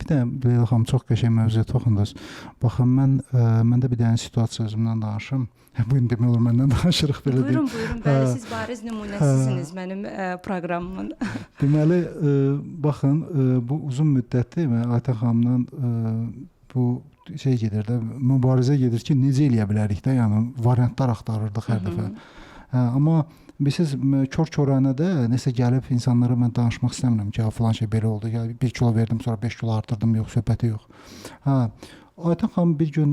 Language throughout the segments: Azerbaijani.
Bir də Leyla xanım, çox qəşəng mövzuya toxundunuz. Baxın, mən məndə bir dənə situasiya özümdən danışım. Bu gün demək olar məndən danışırıq belə deyim. Buyurun, buyurun. Bəli, siz bariz nümunəsisiniz mənim proqramımın. Deməli, baxın, bu uzun müddətdir mən Aytən xanımla bu şey gedir də, mübarizə gedir ki, necə eləyə bilərik də, yəni variantlar axtarırdıq hər dəfə. Hə, amma bilirsiniz, kör-koranə də nəsə gəlib insanlara mən danışmaq istəmirəm ki, ha, filan şey belə oldu. Ya 1 kilo verdim, sonra 5 kilo artırdım, yox, söhbəti yox. Hə, Aytən xanım bir gün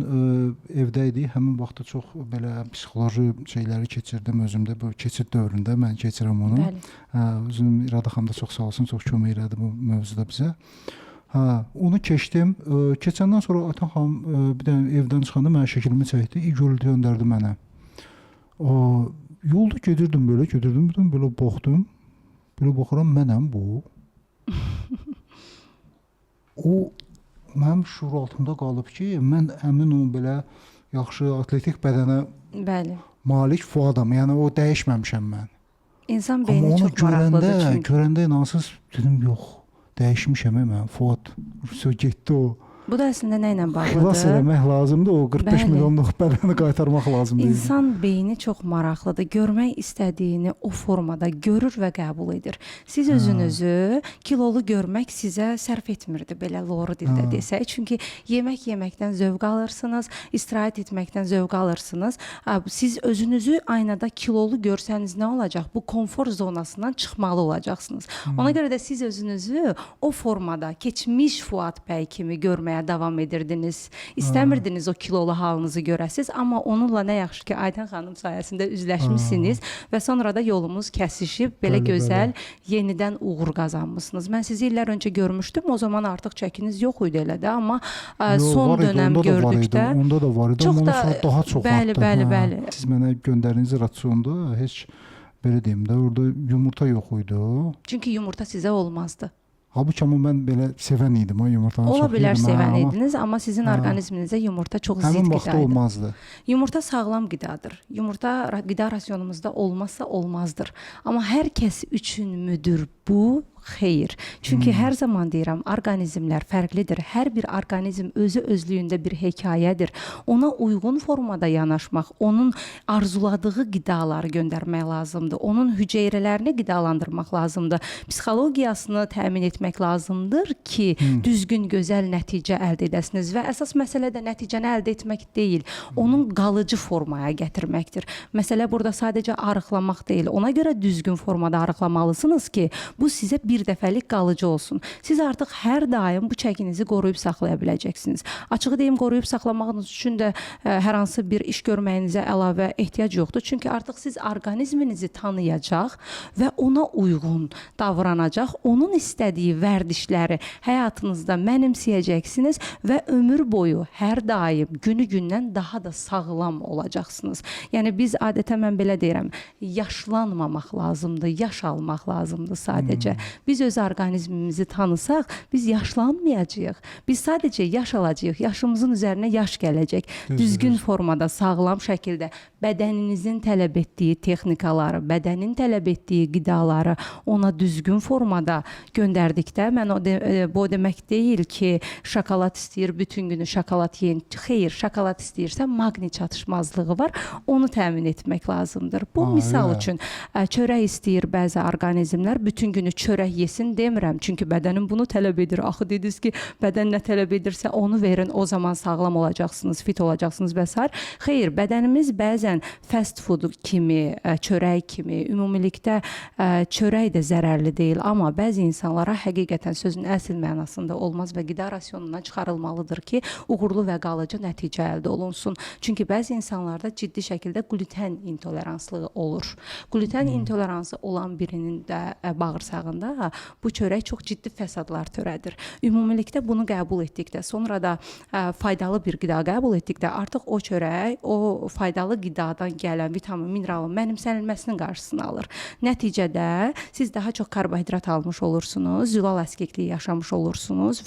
evdə idi. Həmin vaxtda çox belə psixoloji şeyləri keçirdim özümdə. Bu keçid dövründə mən keçirəm onu. Bəli. Hə, özüm İradə xanım da çox sağ olsun, çox kömək elədi bu mövzuda bizə. Hə, onu keçdim. Keçəndən sonra Aytən xanım bir dənə evdən çıxanda mənə şəklimi çəkdi, igöltü göndərdi mənə. O yolda gedirdim belə, gedirdim, birdən belə baxdım. Belə baxıram, mənəm bu. O mənim şuur altımda qalıb ki, mən həmin o belə yaxşı atletik bədənə Bəli. malik Fuadam. Yəni o dəyişməmişəm mən. İnsan Amma beyni onu çox maraqlıdır görəndə, çünki. görəndə inansız dedim, yox, dəyişmişəm mən Fuad. Vəsə getdi o. Bu da əslində nə ilə Xilas bağlıdır? eləmək lazımdır. O 45 Bəli. milyonluq bədəni qaytarmaq lazımdır. İnsan beyni çox maraqlıdır. Görmək istədiyini o formada görür və qəbul edir. Siz özünüzü kilolu görmək sizə sərf etmirdi, belə loru dildə desək. Çünki yemək yeməkdən zövq alırsınız, istirahət etməkdən zövq alırsınız. Siz özünüzü aynada kilolu görsəniz nə olacaq? Bu komfort zonasından çıxmalı olacaqsınız. Ona görə də siz özünüzü o formada keçmiş Fuad bəy kimi görməyə davam edirdiniz. İstəmirdiniz o kilolu halınızı görəsiz, amma onunla nə yaxşı ki, Aytən xanım sayəsində üzləşmisiniz və sonra da yolumuz kəsişib, belə Bəli, gözəl yenidən uğur qazanmısınız. Mən sizi illər öncə görmüşdüm. O zaman artıq çəkiniz yox idi elə də, amma Yo, son var idi, dönəm onda da var idi, gördükdə onda da var idi, çox amma ondan da sonra daha çox bəli, artdı. bəli, Hə. bəli. Siz mənə göndərdiyiniz rasionda heç belə deyim də, orada yumurta yox idi. Çünki yumurta sizə olmazdı. Halbuki amma mən belə sevən idim o yumurtanı Ola çox bilər yedim, hə, sevən amma idiniz, amma sizin Hə. orqanizminizə yumurta çox həmin zidd vaxtda qida idi. olmazdı. Yumurta sağlam qidadır. Yumurta qida rasionumuzda olmazsa olmazdır. Amma hər kəs üçün müdür bu? Xeyr. Çünki hər zaman deyirəm, orqanizmlər fərqlidir. Hər bir orqanizm özü özlüyündə bir hekayədir. Ona uyğun formada yanaşmaq, onun arzuladığı qidaları göndərmək lazımdır. Onun hüceyrələrini qidalandırmaq lazımdır. Psixologiyasını təmin etmək lazımdır ki, düzgün, gözəl nəticə əldə edəsiniz və əsas məsələ də nəticəni əldə etmək deyil, onun qalıcı formaya gətirməkdir. Məsələ burada sadəcə arıqlamaq deyil. Ona görə düzgün formada arıqlamalısınız ki, bu sizə bir dəfəlik qalıcı olsun. Siz artıq hər daim bu çəkinizi qoruyub saxlaya biləcəksiniz. Açığı deyim, qoruyub saxlamağınız üçün də hər hansı bir iş görməyinizə əlavə ehtiyac yoxdur. Çünki artıq siz orqanizminizi tanıyacaq və ona uyğun davranacaq, onun istədiyi vərdişləri həyatınızda mənimsəyəcəksiniz və ömür boyu hər daim günü-gündən daha da sağlam olacaqsınız. Yəni biz adətən mən belə deyirəm, yaşlanmamaq lazımdır, yaş almaq lazımdır sadəcə. Biz öz orqanizmimizi tanısaq, biz yaşlanmayacağıq. Biz sadəcə yaş alacağıq. Yaşımızın üzərinə yaş gələcək. Düzdür, Düzgün düzdür. formada, sağlam şəkildə bədəninizin tələb etdiyi texnikaları, bədənin tələb etdiyi qidaları ona düzgün formada göndərdikdə, mən bu o demək deyil ki, şokolad istəyir, bütün günü şokolad yeyin. Xeyr, şokolad istəyirsə maqni çatışmazlığı var, onu təmin etmək lazımdır. Bu misal Elə. üçün çörək istəyir bəzi orqanizmlər, bütün günü çörək yesin demirəm, çünki bədənim bunu tələb edir. Axı dediniz ki, bədən nə tələb edirsə onu verin, o zaman sağlam olacaqsınız, fit olacaqsınız və sair. Xeyr, bədənimiz bəzən fast food kimi, çörək kimi, ümumilikdə çörək də zərərli deyil, amma bəzi insanlara həqiqətən sözün əsl mənasında olmaz və qida rasionundan çıxarılmalıdır ki, uğurlu və qalıcı nəticə əldə olunsun. Çünki bəzi insanlarda ciddi şəkildə qluten intoleranslığı olur. Qluten intoleransı olan birinin də bağırsağında bu çörək çox ciddi fəsadlar törədir. Ümumilikdə bunu qəbul etdikdə, sonra da faydalı bir qida qəbul etdikdə artıq o çörək o faydalı qidadan gələn vitamin, mineralın mənimsənilməsinin qarşısını alır. Nəticədə siz daha çox karbohidrat almış olursunuz, zülal əskikliyi yaşamış olursunuz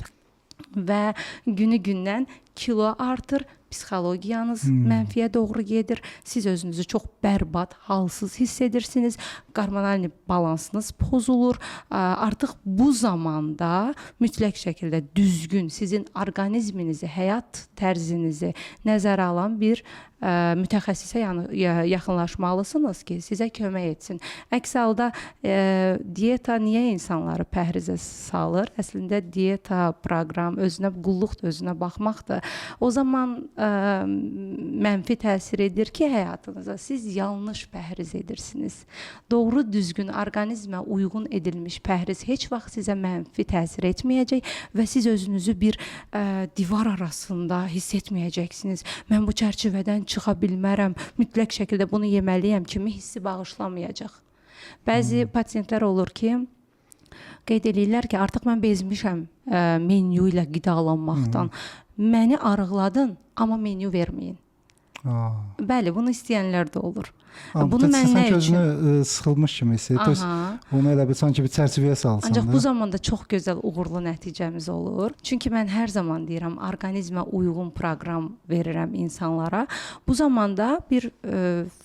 və günü-gündən Kilo artır, psixologiyanız mənfiyə doğru gedir. Siz özünüzü çox bərbad, halsız hiss edirsiniz. Hormonal balansınız pozulur. Artıq bu zamanda mütləq şəkildə düzgün sizin orqanizminizi, həyat tərzinizi nəzərə alan bir mütəxəssisə yaxınlaşmalısınız ki, sizə kömək etsin. Əks halda dieta niyə insanları pəhrizə salır? Əslində dieta proqram özünə qulluqdur, özünə baxmaqdır. O zaman mənfi təsir edir ki, həyatınıza siz yanlış pəhriz edirsiniz. Doğru düzgün orqanizmə uyğun edilmiş pəhriz heç vaxt sizə mənfi təsir etməyəcək və siz özünüzü bir divar arasında hiss etməyəcəksiniz. Mən bu çərçivədən çıxa bilmərəm, mütləq şəkildə bunu yeməliyəm kimi hissi bağışlamayacaq. Bəzi pasientlər olur ki, qeyd eləyirlər ki, artıq mən bezmişəm menyu ilə qidalanmaqdan. Məni arıqladın, amma menyu verməyin. Bəli, bunu istəyənlər də olur. Bunu mən nə üçün? Özünü sıxılmış kimi hiss edir. Onu elə bir sanki bir çərçivəyə salsan. Ancaq bu zamanda çox gözəl uğurlu nəticəmiz olur. Çünki mən hər zaman deyirəm, orqanizmə uyğun proqram verirəm insanlara. Bu zamanda bir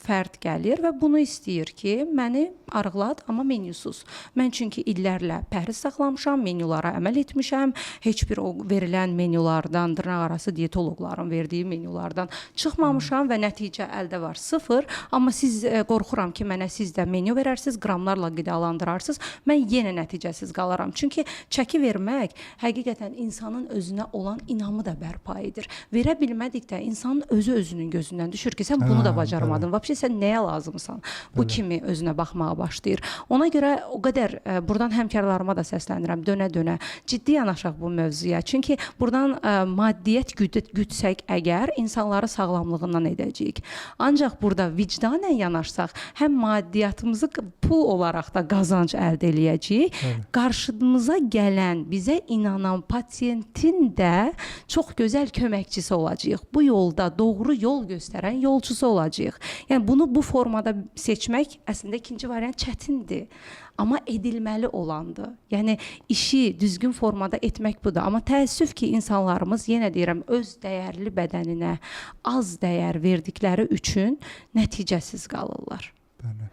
fərd gəlir və bunu istəyir ki, məni arıqlat, amma menyusuz. Mən çünki illərlə pəhriz saxlamışam, menyulara əməl etmişəm. Heç bir o verilən menyulardan, dırnaqarası diyetoloqların verdiyi menyulardan çıxmamışam və nəticə əldə var 0. Amma siz qorxuram ki, mənə siz də menyu verərsiniz, qramlarla qidalandırarsınız. Mən yenə nəticəsiz qalaram. Çünki çəki vermək həqiqətən insanın özünə olan inamı da bərpa edir. Verə bilmədikdə insanın özü özünün gözündən düşür ki, sən bunu da bacarmadın. Vəbşə sən nəyə lazımsan? Bu kimi özünə baxmağa başlayır. Ona görə o qədər buradan həmkarlarıma da səslənirəm, dönə-dönə ciddi yanaşaq bu mövzuya. Çünki buradan maddiyyət gütsək əgər insanları sağlamlığından edəcəyik. Ancaq burada vicdanən yanaşsaq, həm maddiyyatımızı pul olaraq da qazanc əldə eləyəcəyik. Qarşımıza gələn, bizə inanan pasientin də çox gözəl köməkçisi olacağıq. Bu yolda doğru yol göstərən yolçusu olacağıq. Yəni bunu bu formada seçmək əslində ikinci variant çətindir. Amma edilməli olandır. Yəni işi düzgün formada etmək budur. Amma təəssüf ki, insanlarımız yenə deyirəm öz dəyərli bədəninə az dəyər verdikləri üçün nəticəsiz qalırlar. Bəli.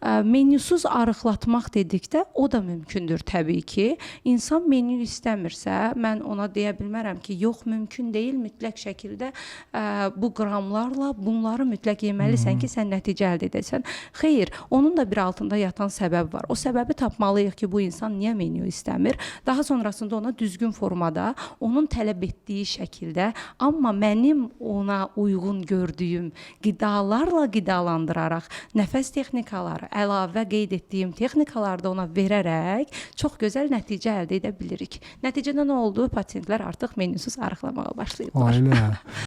Menyusuz arıqlatmaq dedikdə o da mümkündür təbii ki. İnsan menyu istəmirsə, mən ona deyə bilmərəm ki, yox mümkün deyil, mütləq şəkildə bu qramlarla bunları mütləq yeməlisən ki, sən nəticə əldə edəsən. Xeyr, onun da bir altında yatan səbəb var. O səbəbi tapmalıyıq ki, bu insan niyə menyu istəmir? Daha sonrasında ona düzgün formada, onun tələb etdiyi şəkildə, amma mənim ona uyğun gördüyüm qidalarla qidalandıraraq, nəfəs texnikaları, əlavə qeyd etdiyim texnikaları da ona verərək çox gözəl nəticə əldə edə bilirik. Nəticədə nə oldu? Pasientlər artıq menyusuz arıqlamağa başlayıblar. Ailə.